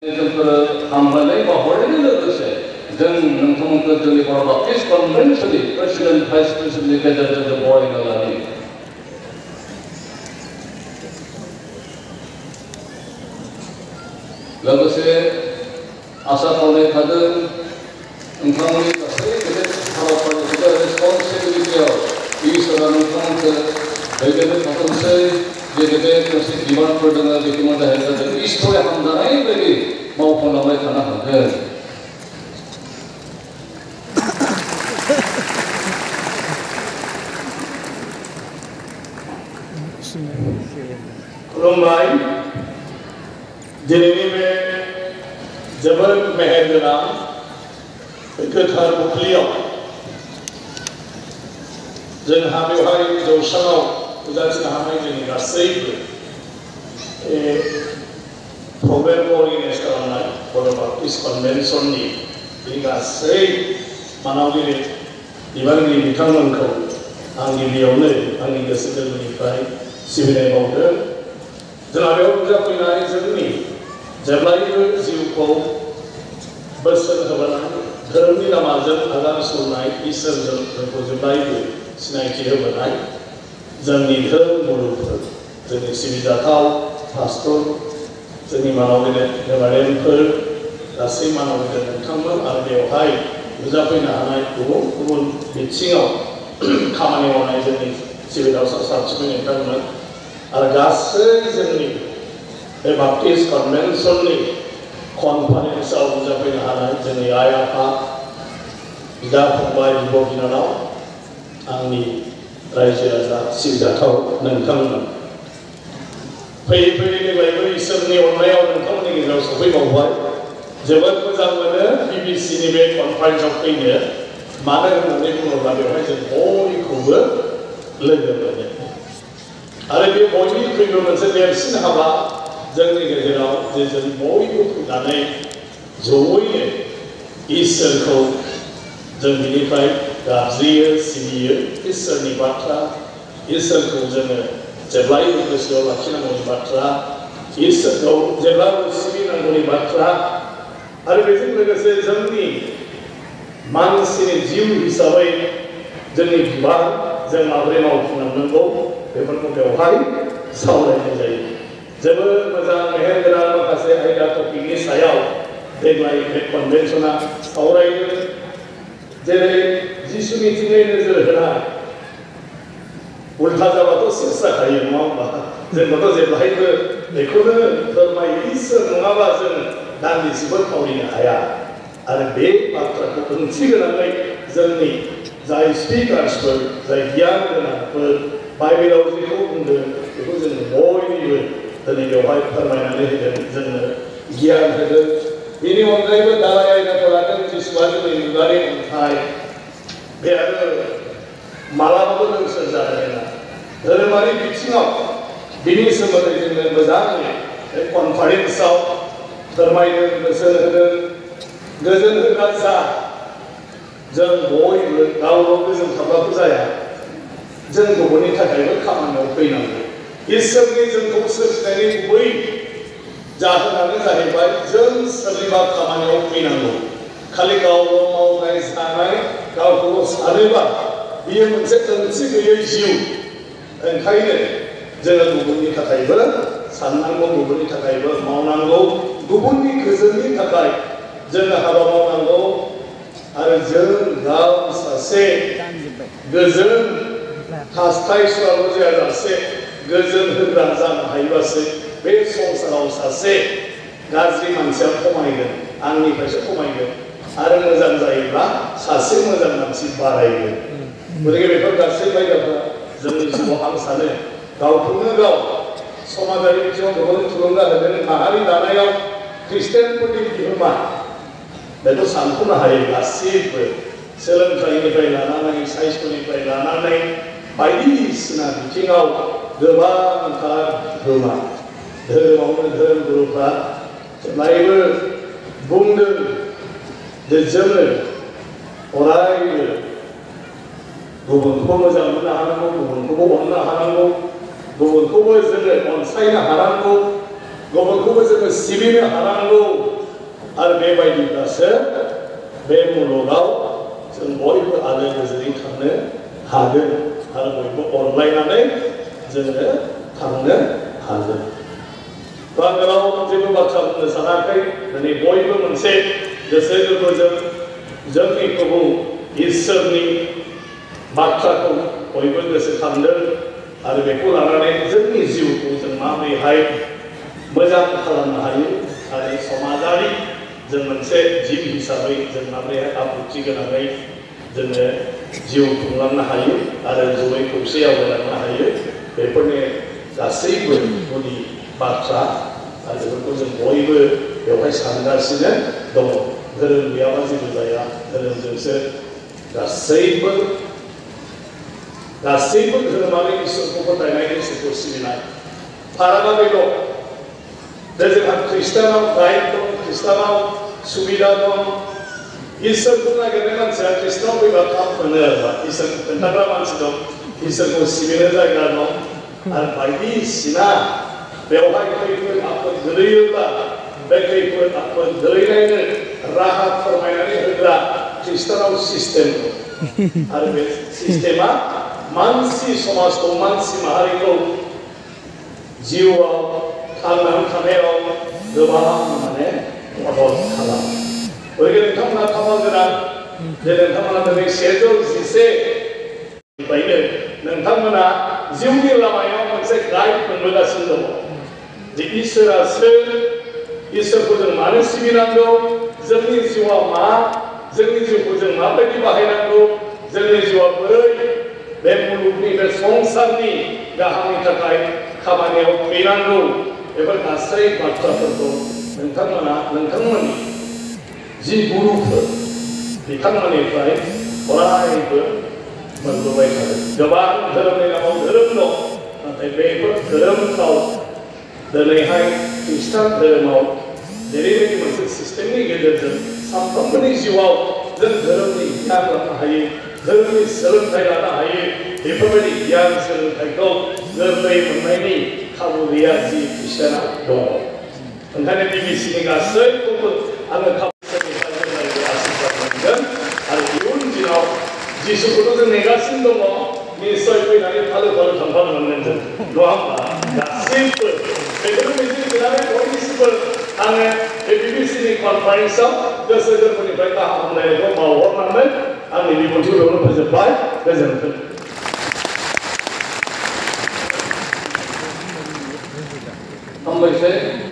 जोंफोर हामलायनाय बा हरनायजों लोगोसे जों नोंथांमोनखौ जोंनि बर' बाप्टिस्ट कनभेन्सननि प्रेसिडेन्ट भाइस प्रेसिडेन्टनि गेजेरजों जों बरायना लायो। लोगोसे आसा खालामनाय थादों नोंथांमोननि गासै गेदेर हाबाफारिखौ रेसपन्सिबिलिटियाव इसोरा नोंथांमोनखौ दैदेननो थाथोंसै। जे गेदेर मोनसे बिबानफोर दङ बेखौ मोजाङै जादों इसोरा हामजानाय बायदि मावफुंलांबाय थानो हागोन। खुलुमबाय। दिनैनि बे जोबोद मेहेरगोनां गोथार बुब्लियाव जोंहा बेवहाय जौसाङाव नुजाथिनो हानाय जोंनि गासैबो प्रग्रामखौ अर्गानाइज खालामनाय बर' बाप्टिस्ट कनभेन्सननि बे गासै मानगिरि बिबानगिरि बिथांमोनखौ आं गिबियावनो आंनि गोसो गोरबोनिफ्राय सिबिनाय बावदों। जोंहा बेयाव नुजाफैनाय जोंनि जेब्लायबो जिउखौ बोसोन होबोनाय धोरोमनि लामाजों आगान सुरनाय इसोरजों जोंखौ जेब्लायबो सिनायथि होबोनाय जोंनि धोरोम गुरुफोर जोंनि सिबिजाथाव पास्टर जोंनि मानगिरि रेभारेन्डफोर गासै मानगिरि नोंथांमोन आरो बेवहाय नुजाफैनो हानाय गुबुन गुबुन बिथिङाव खामानि मावनाय जोंनि सिबिजाथाव साबसिन नोंथांमोन आरो गासै जोंनि बे बाप्टिस्ट कनभेन्सननि कनफारेन्सआव नुजाफैनो हानाय जोंनि आइ आफा बिदा फंबाय बिब' बिनानाव आंनि रायजो राजा सिबिजाथाव नोंथांमोन फैयै फैयै देग्लायबो इसोरनि अननायाव नोंथांमोननि गेजेराव सफैबावबाय। जोबोद मोजां मोनो बिबिसिनि बे कनफारेन्सआव फैनो, मानो होननानै बुङोब्ला बेवहाय जों बयखौबो लोगो मोनो आरो बे बयनिख्रुइबो मोनसे देरसिन हाबा जोंनि गेजेराव जे जों बयबो फैनानै जयैनो इसोरखौ जों बिनिफ्राय गाबज्रियो सिबियो। इसोरनि बाथ्रा इसोरखौ जोङो जेब्लायबो गोसोआव लाखिनांगौनि बाथ्रा, इसोरखौ जेब्लाबो सिबिनांगौनि बाथ्रा आरो बेजों लोगोसे जोंनि मानसिनि जिउ हिसाबै जोंनि बिबान जों माबोरै मावफुंलांनांगौ बेफोरखौ बेवहाय सावरायनाय जायो। जोबोद मोजां मेहेरगोनां माखासे आयदा टपिकनि सायाव देग्लाय बे कनभेन्सना सावरायदों। जेरै जिसुनिथिङै नोजोर होनाय, उल्था जाबाथ' सेस जाखायो नङा होमबा? जोंबोथ' जेब्लायबो बेखौनो फोरमायो इसोर नङाबा जों दान्दिसेबो थावरिनो हाया आरो बे बाथ्राखौ ओंथि गोनाङै जोंनि जाय स्पिकार्सफोर जाय गियान गोनांफोर बाइबेलाव जेखौ बुंदों बेखौ जोङो बयनिबो दिनै बेवहाय फोरमायनानै होदों, जोंनो गियान होदों। बेनि अनगायैबो दालाय आयदाखौ लादों जिसुआ जोंनि मुगानि अन्थाइ, बे आरो मालाबाबो नोंसोर जानो रोङा। धोरोमारि बिथिङाव बिनि सोमोन्दै जोङो मोजाङै बे कनफारेन्सआव फोरमायदों, बोसोन होदों। गोजोन होग्रा जा, जों बयबो गावल' गोजोन थाब्लाबो जाया, जों गुबुननि थाखायबो खामानियाव फैनांगौ। इसोरनि जोंखौ सोरजिनायनि गुबै जाहोनानो जाहैबाय जों सोरनिबा खामानियाव फैनांगौ। खालि गावल' मावनाय जानाय गावखौल' सानोबा बियो मोनसे ओंथि गैयै जिउ। ओंखायनो जोङो गुबुननि थाखायबो साननांगौ, गुबुननि थाखायबो मावनांगौ, गुबुननि गोजोननि थाखाय जोङो हाबा मावनांगौ आरो जों गाव सासे गोजोन हास्थायसुवाल' जायाजासे गोजोन होग्रा जानो हायोबासो बे संसाराव सासे गाज्रि मानसिया खमायगोन, आंनिफ्रायसो खमायगोन आरो मोजां जायोब्ला सासे मोजां मानसि बारायगोन। गतिके बेफोर गासै आयदाफोरा जोंनि जिउआव आं सानो गावखौनो गाव समाजारि बिथिङाव गोबां थुलुंगा होदों। माहारि दानायाव ख्रिस्टियानफोरनि बिहोमा बेखौ सानख'नो हायो। गासैबो सोलोंथाइनिफ्राय लानानै साइन्सनिफ्राय लानानै बायदिसिना बिथिङाव गोबांथार बिहोमा। धोरोमावनो धोरोम गुरुफ्रा जेब्लायबो बुंदों जे जोङो अरायबो गुबुनखौ मोजां मोननो हानांगौ, गुबुनखौबो अननो हानांगौ, गुबुनखौबो जोङो अनसायनो हानांगौ, गुबुनखौबो जोङो सिबिनो हानांगौ। आरो बेबायदिब्लासो बे मुलुगाव जों बयबो आलो गोजोनै थांनो हागोन आरो बयबो अनलायनानै जोङो थांनो हागोन। आं गोलाव जेबो बाथ्रा बुंनो सानाखै दिनै बयबो मोनसे गोसो गोरबोजों जोंनि प्रभु इसोरनि बाथ्राखौ बयबो गोसोखांदों आरो बेखौ लानानै जोंनि जिउखौ जों माबोरैहाय मोजां खालामनो हायो आरो समाजारि जों मोनसे जिब हिसाबै जों माबोरैहाय आब्रुथि गोनाङै जोङो जिउ खुंलांनो हायो आरो जयै खौसे आवगायलांनो हायो बेफोरनि गासैबो गुदि बाथ्रा आरो बेफोरखौ जों बयबो बेवहाय सानगासिनो दङ। धोरोम गैयाबा जेबो जाया, धोरोमजोंसो गासैबो धोरोमारि इसोरखौ फोथायनाय इसोरखौ सिबिनाय फारागा बेल' दा जोंहा खृष्टानाव राइट दं, खृष्टानाव सुबिदा दं। इसोरखौ नागिरनाय मानसिया खृष्टानाव फैबा थाब मोनो आरोना इसोरखौ खोन्थाग्रा मानसि दं, इसोरखौ सिबिनो जायगा दं आरो बायदिसिना बेवहाय खैफोद आफोद गोलैयोब्ला बे खैफोद आफोद गोलैनायनो राहा फोरमायनानै होग्रा खृष्टानाव सिस्टेम दं आरो बे सिस्टेमा मानसि समाजखौ मानसि माहारिखौ जिउआव थांनानै थानायाव गोबां माने मदद खालामो। ओरैनो नोंथांमोना खाफाल गोनां जे नोंथांमोना दिनै 111निफ्रायनो नोंथांमोना जिउनि लामायाव मोनसे गाइड मोनबोगासिनो दङ जे इसोरासो इसोरखौ जों मानो सिबिनांगौ, जोंनि जिउआ मा, जोंनि जिउखौ जों माबायदि बाहायनांगौ, जोंनि जिउआ बोरै बे मुलुगनि बे संसारनि गाहामनि थाखाय खामानियाव फैनांगौ बेफोर गासै बाथ्राफोरखौ नोंथांमोना नोंथांमोननि जि गुरुफोर बिथांमोननिफ्राय अरायबो मोनबोबाय थादों। गोबां धोरोमनि नामाव धोरोम दं, नाथाय बेफोर धोरोमफ्राव दिनैहाय खृष्टान धोरोमाव जेरैबायदि मोनसे सिस्टेमनि गेजेरजों सानफ्रोमबोनि जिउआव जों धोरोमनि गियान लानो हायो, धोरोमनि सोलोंथाइ लानो हायो, बेफोरबायदि गियान सोलोंथाइखौ गोरलै मोननायनि खाबु गैया जि खृष्टानाव दङ। ओंखायनो बिबिसिनि गासैखौबो आङो खाबुफोरनिफ्राय आशिर्बाद मोनगोन आरो इयुन दिनाव जिसुखौथ' जों नेगासिनो दङ, निस्सय फैनानै फालो फालो थांफानो मोनगोन जों, नङा होमबा? गासैबो बेखौनो मिजिंथिनानै बयनिसिमबो आङो बे बिबिसिनि कनफारेन्सआव गोसो गोरबोनिफ्राय गाहाम हामलायनायखौ बावहरनानै आंनि बिबुंथिखौ बेयावनो फोजोबबाय। गोजोन्थों। हामबायसै।